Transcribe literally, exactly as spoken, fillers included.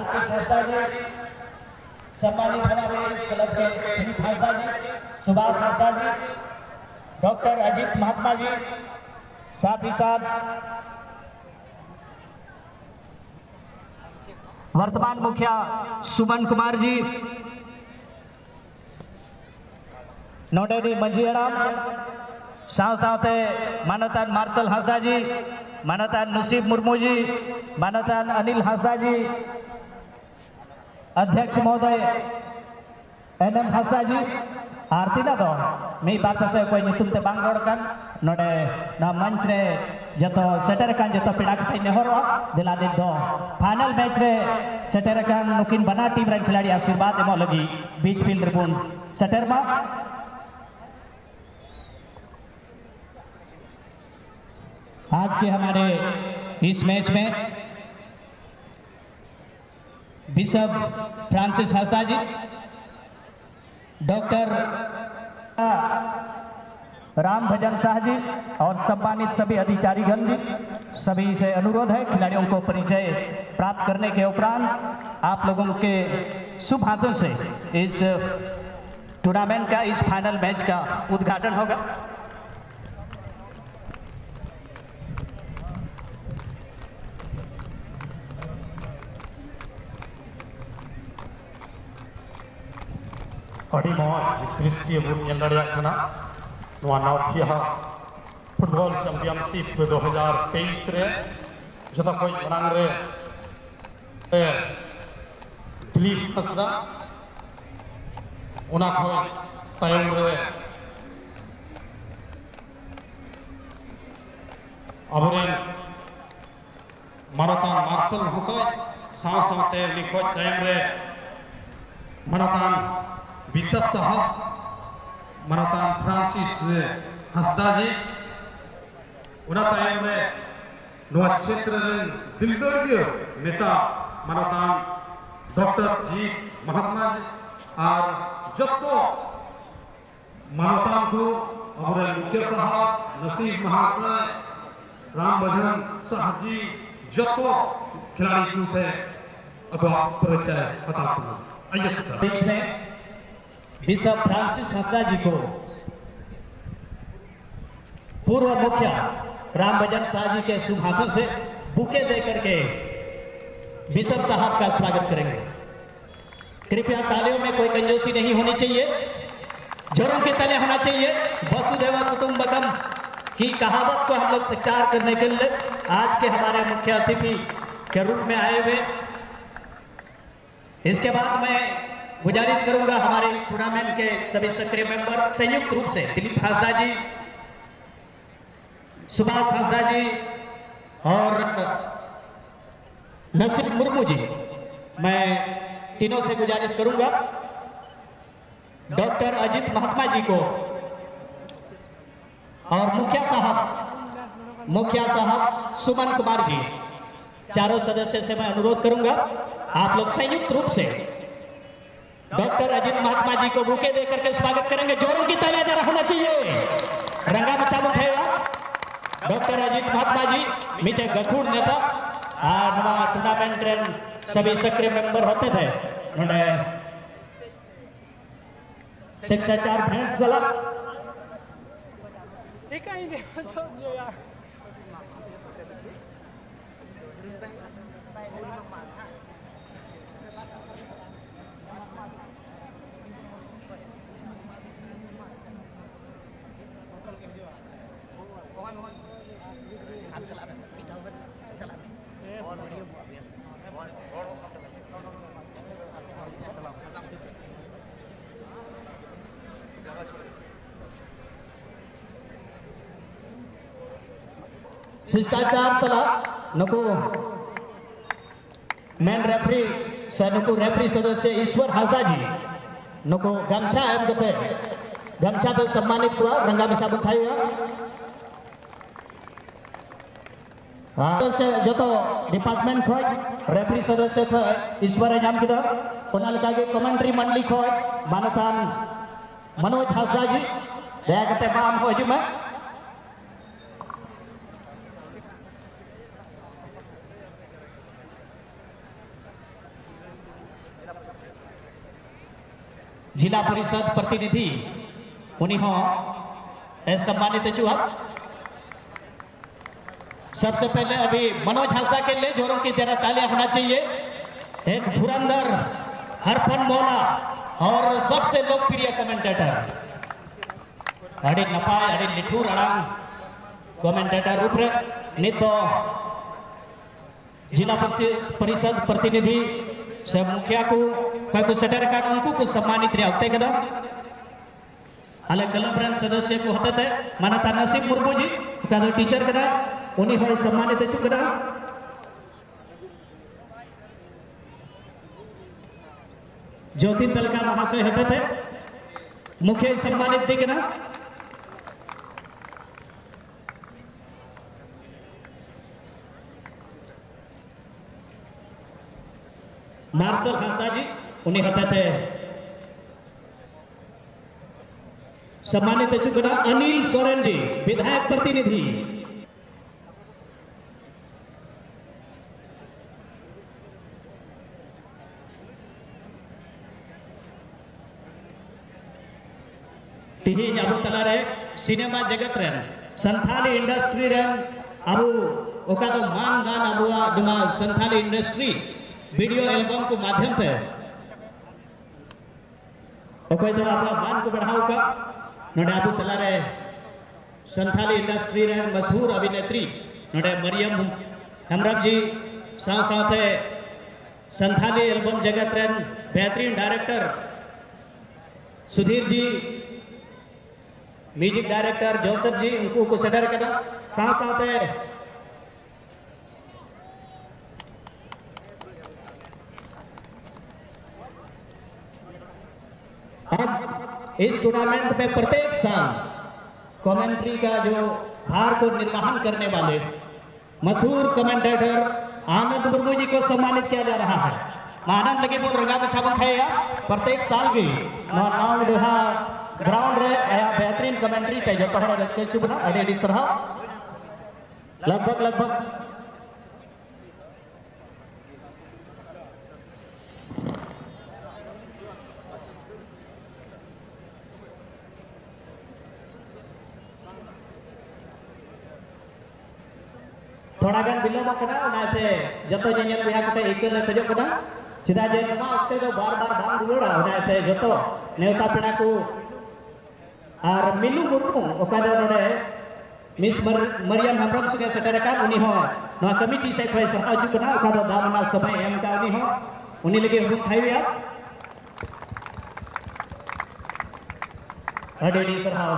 संस्था जी, सम्मानित हमारे इस क्लब के दिलीप हांसदा जी, सुभाष हांसदा जी, डॉक्टर अजीत महात्मा जी, साथ ही साथ वर्तमान मुखिया सुमन कुमार जी, ᱱᱚᱰᱮᱱᱤᱡ ᱢᱟᱹᱡᱷᱤ ᱦᱟᱲᱟᱢ, ᱥᱟᱶ ᱥᱟᱶᱛᱮ ᱢᱟᱱᱚᱛᱟᱱ ᱢᱟᱨᱥᱟᱞ ᱦᱟᱸᱥᱫᱟ ᱡᱤ, ᱢᱟᱱᱚᱛᱟᱱ ᱱᱩᱥᱤᱵ ᱢᱩᱨᱢᱩ ᱡᱤ, ᱢᱟᱱᱚᱛᱟᱱ ᱟᱱᱤᱞ ᱦᱟᱸᱥᱫᱟ ᱡᱤ, ᱚᱫᱽᱫᱷᱚᱠᱥ ᱢᱚᱦᱳᱫᱚᱭ ᱮᱱ ᱮᱢ ᱦᱟᱸᱥᱫᱟ ᱡᱤ, ᱟᱨ ᱛᱤᱱᱟᱹᱜ ᱫᱚ ᱢᱤᱫ ᱵᱟᱨ ᱯᱟᱥᱮ ᱚᱠᱚᱭ ᱧᱩᱛᱩᱢ ᱛᱮ ᱵᱟᱝ ᱨᱚᱲ ᱠᱟᱱ, ᱱᱚᱰᱮ ᱱᱚᱣᱟ ᱢᱚᱧᱪ ᱨᱮ ᱡᱚᱛᱚ ᱥᱮᱴᱮᱨ ᱟᱠᱟᱱ ᱡᱚᱛᱚ ᱯᱮᱲᱟ ᱠᱚᱴᱷᱮᱱ ᱱᱮᱦᱚᱨᱚᱜᱼᱟ, ᱫᱮᱞᱟ ᱱᱤᱛ ᱫᱚ ᱯᱷᱟᱭᱱᱟᱞ ᱢᱮᱪ ᱨᱮ ᱥᱮᱴᱮᱨ ᱟᱠᱟᱱ ᱱᱩᱠᱤᱱ ᱵᱟᱱᱟᱨ ᱴᱤᱢ ᱨᱮᱱ ᱠᱷᱤᱞᱟᱲᱤ ᱟᱥᱤᱨᱵᱟᱫᱽ ᱮᱢᱚᱜ ᱞᱟᱹᱜᱤᱫ ᱵᱤᱪ ᱯᱷᱤᱞᱰ ᱨᱮᱵᱚᱱ ᱥᱮᱴᱮᱨ ᱢᱟ᱾ आज के हमारे इस मैच में बिशप फ्रांसिस हंसदा जी, डॉक्टर राम भजन शाह जी और सम्मानित सभी अधिकारीगण जी, सभी से अनुरोध है, खिलाड़ियों को परिचय प्राप्त करने के उपरांत आप लोगों के शुभ हाथों से इस टूर्नामेंट का, इस फाइनल मैच का उद्घाटन होगा। ᱟᱹᱰᱤ ᱢᱚᱡᱽ ᱫᱨᱤᱥᱭᱚ ᱵᱚᱱ ᱧᱮᱞ ᱫᱟᱲᱮᱭᱟᱜ ᱠᱟᱱᱟ ᱱᱚᱣᱟ ᱱᱟᱣᱠᱷᱤᱭᱟ ᱯᱷᱩᱴᱵᱚᱞ ᱪᱟᱢᱯᱤᱭᱟᱱᱥᱤᱯ ᱫᱩ ᱦᱟᱡᱟᱨ ᱛᱮᱭᱤᱥ ᱨᱮ᱾ ᱡᱚᱛᱚ ᱠᱷᱚᱱ ᱢᱟᱲᱟᱝ ᱨᱮ ᱫᱤᱞᱤᱯ ᱦᱟᱸᱥᱫᱟ, ᱚᱱᱟ ᱠᱷᱚᱱ ᱛᱟᱭᱚᱢ ᱨᱮ ᱟᱵᱚᱨᱮᱱ ᱢᱟᱱᱚᱛᱟᱱ ᱢᱟᱨᱥᱟᱞ ᱢᱚᱦᱟᱥᱚᱭ, ᱥᱟᱶ ᱥᱟᱶᱛᱮ ᱩᱱᱤ ᱠᱷᱚᱱ ᱛᱟᱭᱚᱢ ᱨᱮ ᱢᱟᱱᱚᱛᱟᱱ ᱵᱤᱥᱟᱯ ᱥᱟᱦᱟᱵ, ᱢᱟᱱᱚᱛᱟᱱ ᱯᱷᱨᱟᱱᱥᱤᱥ ᱦᱟᱸᱥᱫᱟ ᱡᱤ, ᱚᱱᱟ ᱛᱟᱭᱚᱢ ᱨᱮ ᱱᱚᱣᱟ ᱪᱷᱮᱛᱨᱚ ᱨᱮᱱ ᱫᱤᱞᱫᱟᱹᱲᱤᱭᱟᱹ ᱱᱮᱛᱟ ᱢᱟᱱᱚᱛᱟᱱ ᱰᱚᱠᱴᱚᱨ ᱡᱤᱛ ᱢᱟᱦᱟᱛᱢᱟ ᱡᱤ ᱟᱨ ᱡᱚᱛᱚ ᱢᱟᱱᱚᱛᱟᱱ ᱠᱚ, ᱟᱵᱚᱨᱮᱱ ᱢᱩᱠᱷᱤᱭᱟᱹ ᱥᱟᱦᱟᱵ, ᱱᱟᱥᱤᱵ ᱢᱟᱦᱟᱥᱚᱭ, ᱨᱟᱢ ᱵᱷᱚᱡᱚᱱ ᱥᱟᱦ ᱡᱤ, ᱡᱚᱛᱚ ᱠᱷᱤᱞᱟᱲᱤ ᱠᱚ ᱥᱮ ᱟᱵᱚᱣᱟᱜ ᱯᱚᱨᱤᱪᱚᱭ ᱦᱟᱛᱟᱣ ᱛᱟᱵᱚᱱᱟ᱾ ᱟᱭᱮ ᱛᱚᱵᱮ᱾ बीच में बिशप फ्रांसिस हंसदा जी को पूर्व मुखिया राम भजन शाह जी के शुभ हाथों से बुके दे करके बिशप साहब का स्वागत करेंगे। कृपया तालियों में कोई कंजूसी नहीं होनी चाहिए, जोरों की तालियां होना चाहिए। वसुधैव कुटुंबकम की कहावत को हम लोग साकार करने के लिए आज के हमारे मुख्य अतिथि के रूप में आए हुए। इसके बाद मैं गुजारिश करूंगा हमारे इस टूर्नामेंट के सभी सक्रिय मेंबर संयुक्त रूप से दिलीप हांसदा जी, सुभाष हांसदा जी और नसीब मुर्मू जी, मैं तीनों से गुजारिश करूंगा, डॉक्टर अजीत महात्मा जी को और मुखिया साहब, मुखिया साहब सुमन कुमार जी, चारों सदस्य से मैं अनुरोध करूंगा, आप लोग संयुक्त रूप से डॉक्टर अजीत महात्मा जी को बुके दे करके स्वागत करेंगे। जोरों की तालियां जरा होना चाहिए। रंगा मचा उठेगा। डॉक्टर अजीत महात्मा जी ᱢᱤᱫᱴᱮᱱ ᱜᱟᱹᱠᱷᱩᱲ ᱱᱮᱛᱟ ᱟᱨ ᱱᱚᱣᱟ ᱴᱩᱨᱱᱟᱢᱮᱱᱴ ᱨᱮᱱ ᱥᱟᱵᱤ ᱥᱟᱠᱨᱤᱭ ᱢᱮᱢᱵᱟᱨ ᱦᱚᱛᱮ ᱛᱮ ᱱᱚᱰᱮ ᱥᱤᱠᱥᱟᱪᱟᱨ ᱵᱷᱮᱱᱴ ᱥᱟᱞᱟᱜ ᱥᱤᱥᱴᱟᱪᱟᱨ ᱥᱟᱞᱟᱜ ᱱᱩᱠᱩ ᱢᱮᱱ ᱨᱮᱯᱷᱨᱤ ᱥᱮ ᱱᱩᱠᱩ ᱨᱮᱯᱷᱨᱤ ᱥᱚᱫᱚᱥᱥᱚ ᱤᱥᱣᱚᱨ ᱦᱟᱸᱥᱫᱟ ᱡᱤ ᱱᱩᱠᱩ ᱜᱟᱢᱪᱷᱟ ᱮᱢ ᱠᱟᱛᱮ ᱜᱟᱢᱪᱷᱟ ᱛᱮ ᱥᱚᱢᱢᱟᱱᱤᱛ ᱠᱚᱣᱟ, ᱨᱟᱸᱜᱟ ᱢᱮᱥᱟ ᱵᱚᱱ ᱛᱷᱟᱭᱚᱜᱼᱟ᱾ ᱟᱨ ᱥᱮ ᱡᱚᱛᱚ ᱰᱤᱯᱟᱨᱴᱢᱮᱱᱴ ᱠᱷᱚᱡ ᱨᱮᱯᱷᱨᱤ ᱥᱚᱫᱚᱥᱥᱚ ᱠᱷᱚᱡ ᱤᱥᱣᱚᱨ ᱮ ᱧᱟᱢ ᱠᱮᱫᱟ᱾ ᱚᱱᱟ ᱞᱮᱠᱟᱜᱮ ᱠᱚᱢᱮᱱᱴᱨᱤ ᱢᱟᱱᱰᱞᱤ ᱠᱷᱚᱡ ᱢᱟᱱᱚᱛᱟᱱ ᱢᱚᱱᱳᱡᱽ ᱦᱟᱸᱥᱫᱟ ᱡᱤ, ᱫᱟᱭᱟ ᱠᱟᱛᱮ ᱢᱟ ᱟᱢ ᱦᱚᱸ ᱦᱤᱡᱩᱜ ᱢᱮ᱾ जिला परिषद प्रतिनिधि, उन्हीं हो, ए, सम्मानित चुहा। सबसे पहले अभी मनोज हांसदा के लिए जोरों की तरह तालियां होना चाहिए। एक धुरंधर, हरफन मौला और सबसे लोकप्रिय कमेंटेटर, अड़ी नपाय, अड़ी लिठू रड़ांग कमेंटेटर रूप रे नित दो जिला परिषद प्रतिनिधि से मुखिया को, ᱚᱠᱚᱭ ᱠᱚ ᱥᱮᱴᱮᱨ ᱟᱠᱟᱱ, ᱩᱱᱠᱩ ᱠᱚ ᱥᱚᱢᱢᱟᱱᱤᱛ ᱨᱮᱭᱟᱜ ᱚᱠᱛᱮ ᱠᱟᱱᱟ᱾ ᱟᱞᱮ ᱠᱞᱟᱵᱽ ᱨᱮᱱ ᱥᱚᱫᱚᱥᱭᱚ ᱠᱚ ᱦᱚᱛᱮᱛᱮ ᱢᱟᱱᱚᱛᱟᱱ ᱱᱟᱥᱤᱵ ᱢᱩᱨᱢᱩ ᱡᱤ, ᱚᱠᱟ ᱫᱚ ᱴᱤᱪᱟᱨ ᱠᱟᱱᱟ, ᱩᱱᱤ ᱦᱚᱸᱭ ᱥᱚᱢᱢᱟᱱᱤᱛ ᱦᱚᱪᱚ ᱠᱟᱱᱟ᱾ ᱡᱳᱛᱤᱱ ᱛᱟᱞᱠᱟ ᱢᱚᱦᱟᱥᱚᱭ ᱦᱚᱛᱮᱛᱮ ᱢᱩᱠᱷᱤᱭᱟᱹ ᱥᱚᱢᱢᱟᱱᱤᱛ ᱫᱤ ᱠᱟᱱᱟ᱾ ᱢᱟᱨᱥᱟᱞ ᱦᱟᱸᱥᱫᱟ ᱡᱤ, ᱩᱱᱤ ᱦᱚᱛᱮᱛᱮ ᱥᱚᱢᱢᱟᱱᱤᱛ ᱦᱚᱪᱚ ᱠᱟᱱᱟ᱾ ᱚᱱᱤᱞ ᱥᱚᱨᱮᱱ ᱡᱤ, ᱵᱤᱫᱷᱟᱭᱚᱠ ᱯᱨᱚᱛᱤᱱᱤᱫᱷᱤ᱾ ᱛᱤᱦᱤᱧ ᱟᱵᱚ ᱛᱟᱞᱟᱨᱮ ᱥᱤᱱᱮᱢᱟ ᱡᱮᱜᱮᱛ ᱨᱮᱱ, ᱥᱟᱱᱛᱷᱟᱞᱤ ᱤᱱᱰᱟᱥᱴᱨᱤ ᱨᱮᱱ ᱟᱵᱚ ᱚᱠᱟ ᱫᱚ ᱢᱟᱱ ᱜᱟᱱ ᱟᱵᱚᱣᱟᱜ ᱱᱚᱣᱟ ᱥᱟᱱᱛᱷᱟᱞᱤ ᱤᱱᱰᱟᱥᱴᱨᱤ ᱵᱷᱤᱰᱤᱭᱳ ᱮᱞᱵᱟᱢ ᱠᱚ ᱢᱟᱫᱷᱭᱚᱢ ᱛᱮ ᱚᱠᱚᱭ ᱫᱚ ᱟᱵᱚᱣᱟᱜ ᱢᱟᱱ ᱠᱚ ᱵᱟᱲᱦᱟᱣ ᱟᱠᱟᱫ, ᱱᱚᱰᱮ ᱟᱵᱚ ᱛᱟᱞᱟᱨᱮ ᱥᱟᱱᱛᱷᱟᱞᱤ ᱤᱱᱰᱟᱥᱴᱨᱤ ᱨᱮᱱ ᱢᱟᱥᱦᱩᱨ ᱚᱵᱷᱤᱱᱮᱛᱨᱤ ᱱᱚᱰᱮ ᱢᱟᱨᱤᱭᱟᱢ ᱦᱮᱢᱵᱨᱚᱢ ᱡᱤ, ᱥᱟᱶ ᱥᱟᱶᱛᱮ ᱥᱟᱱᱛᱷᱟᱞᱤ ᱮᱞᱵᱚᱢ ᱡᱮᱜᱮᱛ ᱨᱮᱱ ᱵᱮᱦᱛᱨᱤᱱ ᱰᱟᱭᱨᱮᱠᱴᱚᱨ ᱥᱩᱫᱷᱤᱨ ᱡᱤ, ᱢᱤᱣᱡᱤᱠ ᱰᱟᱭᱨᱮᱠᱴᱚᱨ ᱡᱳᱥᱮᱯ ᱡᱤ, ᱩᱱᱠᱩ ᱠᱚ ᱥᱮᱴᱮᱨ ᱟᱠᱟᱱᱟ᱾ ᱥᱟᱶ ᱥᱟᱶᱛᱮ अब इस टूर्नामेंट में प्रत्येक साल कमेंट्री का जो भार को निर्वहन करने वाले मशहूर कमेंटेटर आनंद मुर्मू जी को सम्मानित किया जा रहा है। ᱢᱟ ᱟᱱᱚᱱᱫ ᱞᱟᱹᱜᱤᱫ ᱵᱚᱱ ᱨᱟᱸᱜᱟᱣ ᱢᱟᱪᱷᱟ ᱵᱚᱱ ᱛᱷᱟᱭᱚᱜᱼᱟ᱾ ᱯᱨᱚᱛᱮᱠ ᱥᱟᱞ ᱜᱮ ᱱᱚᱣᱟ ᱱᱟᱣᱟ ᱰᱚᱦᱟ ᱜᱨᱟᱣᱩᱱᱰ ᱨᱮ ᱟᱭᱟᱜ ᱵᱮᱦᱛᱨᱤᱱ ᱠᱚᱢᱮᱱᱴᱨᱤ ᱛᱮ ᱡᱚᱛᱚ ᱦᱚᱲ ᱨᱟᱹᱥᱠᱟᱹ ᱦᱚᱪᱚ ᱵᱚᱱᱟ᱾ ᱟᱹᱰᱤ ᱟᱹᱰᱤ ᱥᱟᱨᱦᱟᱣ᱾ लगभग लगभग ᱟᱹᱰᱤ ᱜᱟᱱ ᱵᱤᱞᱚᱢᱚᱜ ᱠᱟᱱᱟ, ᱚᱱᱟᱛᱮ ᱡᱚᱛᱚ ᱧᱮᱧᱮᱞ ᱵᱚᱭᱦᱟ ᱠᱚᱴᱷᱮᱱ ᱤᱠᱟᱹ ᱞᱮ ᱠᱷᱚᱡᱚᱜ ᱠᱟᱱᱟ, ᱪᱮᱫᱟᱜ ᱡᱮ ᱱᱚᱣᱟ ᱚᱠᱛᱮ ᱫᱚ ᱵᱟᱨ ᱵᱟᱨ ᱵᱟᱝ ᱨᱩᱣᱟᱹᱲᱟ, ᱚᱱᱟᱛᱮ ᱡᱚᱛᱚ ᱱᱮᱣᱛᱟ ᱯᱮᱲᱟ ᱠᱚ ᱟᱨ ᱢᱤᱱᱩ ᱢᱩᱨᱢᱩ, ᱚᱠᱟ ᱫᱚ ᱱᱚᱰᱮ ᱢᱤᱥ ᱢᱟᱨ-, ᱢᱟᱨᱤᱭᱟᱢ ᱦᱮᱢᱵᱨᱚᱢ ᱥᱚᱸᱜᱮ ᱥᱮᱴᱮᱨ ᱟᱠᱟᱱ, ᱩᱱᱤ ᱦᱚᱸ ᱱᱚᱣᱟ ᱠᱚᱢᱤᱴᱤ ᱥᱮᱫ ᱠᱷᱚᱱ ᱥᱟᱨᱦᱟᱣ ᱦᱤᱡᱩᱜ ᱠᱟᱱᱟ, ᱚᱠᱟ ᱫᱚ ᱫᱟᱣ ᱢᱟᱱᱟᱣ ᱥᱚᱵᱷᱟᱭ ᱮᱢ ᱟᱠᱟᱫ, ᱩᱱᱤ ᱦᱚᱸ, ᱩᱱᱤ ᱞᱟᱹᱜᱤᱫ ᱦᱩᱱ ᱛᱷᱟᱭ ᱦᱩᱭᱩᱜᱼᱟ᱾ ᱟᱹᱰᱤ ᱟᱹᱰᱤ ᱥᱟᱨᱦᱟᱣ᱾